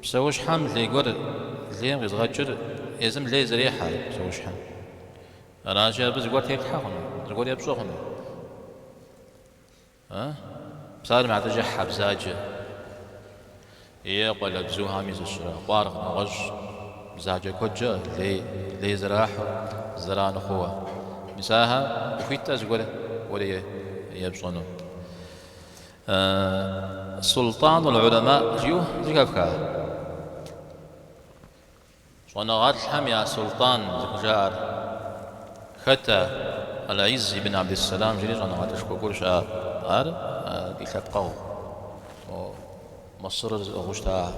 Псэущхьэм лей гуэр, лейм къизгъэкӏыр езым лей зэрехьэ псэущхьэм. Аращи, абы зыгуэр теплъхьэ хъуну, зыгуэр епщӏэ хъуну? А? Псалъэм и хьэтыркӏэ хьэ бзаджэ. Е къуалэбзухэми зыщрэ къуаргъ нэгъуэщӏ бзаджэ куэд щыӏэ, лей, лей зэрахьэу, зэран хъууэ. Мис ахэр ухуитӏэ зыгуэр уэри епщӏэну. Султӏанул улама жиӏэу зэхэфха? Щӏэныгъэлӏхэм я султӏан зыхужаӏэр хэт ар? Аль-Изз ибн Абдис-Сэлам жери щӏэныгъэлӏышхуэ гуэр щыӏа. Ар ди лъэпкъэгъу Мысырыр зыӏыгъыу щыта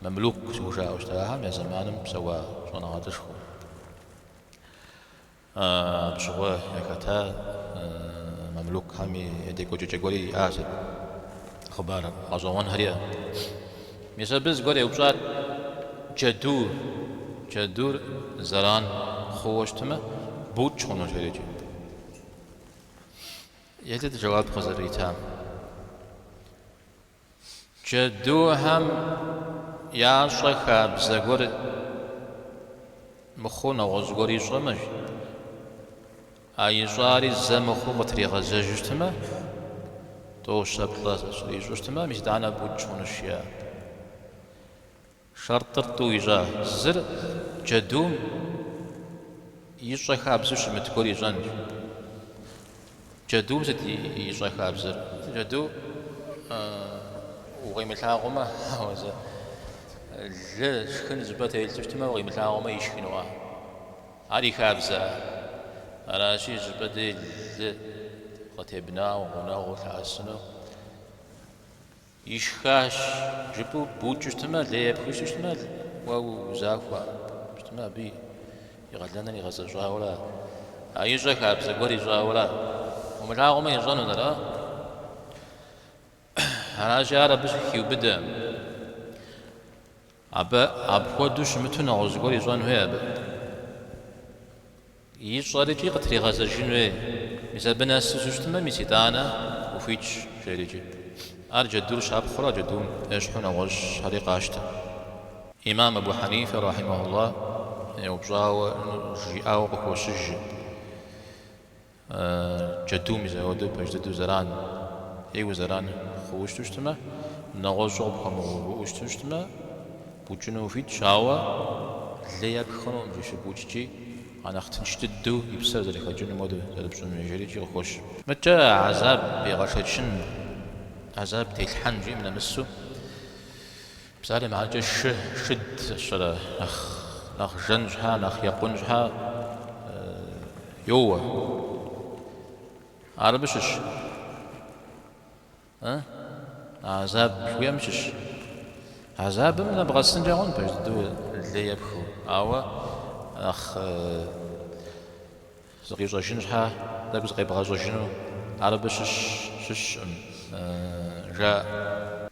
мамлюк зыхужаӏэу щытахэм я зэманым псэуа щӏэныгъэлӏышхуэ. Абы щыгъуэ яхэта мамлюкхэми я декӏуэкӏыкӏэ гуэри иӏащ абы, хъыбар гъэщӏэгъуэнхэр иӏэ. Мис абы зыгуэр еупщӏат, джэду, джэдур зэран хъууэ щытмэ, букӏ хъуну жерикӏи. Еплъыт жэуап къызэритам. Джэдухэм ящӏэ хабзэ гуэр мыхъуу нэгъуэщӏ гуэр ищӏэмэ, а ищӏари зэ мыхъуу къытригъэзэжу щытмэ, тӏэу-щэ-плӏэ ищӏу щытмэ, мис итӏанэ букӏ хъунущ, жиӏа. Шэртӏыр тӏу ищӏа. Зыр джэдум ищӏэ хабзэу щымыт гуэр ищӏэнщ. Джэдум сыт ищӏэ хабзэр? Джэду укъимылъагъумэ, ауэ зэ лы шхын зыщӏыпӏэ телъу щытмэ, укъимылъагъумэ ишхынуӏэ. Ар и хабзэ. Аращи, зыщӏыпӏэ дей лы къытебнауэ, гъунэгъуу лъэӏэсыну. Ишхащ жыпӏэу букӏыу щытмэ, лей епхыу щытмэ, уэ узахуэ щытмэ, абы и къалэныр игъэзэщӏауэра, а ищӏэ хабзэ гуэр ищӏауэра? Умылъагъумэ ищӏэнут, ара? Аращи, ар абы хиубыдэ. Абы апхуэдэу щымыту нэгъуэщӏ зыгуэр ищӏэн хуей абы. Ищӏэрикӏи къытригъэзэжын хуей. Мис абы нэсу щытмэ, мис итӏанэ ухуитщ, жерикӏи. Ар джэдур щапхъэурэ джэдум ещхьу нэгъуэщӏхэри къащтэ. Имам Абу Хьэнифэ, рахьимэхуллах, еупщӏауэ, жиӏауэ къыхощыж. Джэдум мис апхуэдэу пэж дыдэу зэран, ӏейуэ зэран хъууэ щыту щытмэ, нэгъуэщӏу къыпхуэмыгъэувыӏэу щыту щытмэ, букӏыну ухуитщ, ауэ лей епх хъунукъым жи щыбукӏкӏи, а нэхъ тынш дыдэу и псэр зэрыхэкӏынум хуэдэу зэрыпщӏынур жерикӏи къыхощ. Мыдкӏэ хьэзаб егъэшэчын, хьэзаб телъхьэн жиӏэм нэмысу, Псалъэм и хьэтыркӏэ шы, шыд сщӏэрэ, нэхъ, нэхъ жэн щхьа, нэхъ екъун щхьа йоуэ. Ар абы щыщ? А? Хьэзаб жыхуиӏэм щыщ? Хьэзабым нэбгъэсынкӏэ хъун пэж дыдэу лей епхыу, ауэ нэхъ Зыкъищӏэжын щхьа, тӏэкӏу зыкъебгъэщӏэжыну, ар абы щыщ, щыщкъым, жаӏэ.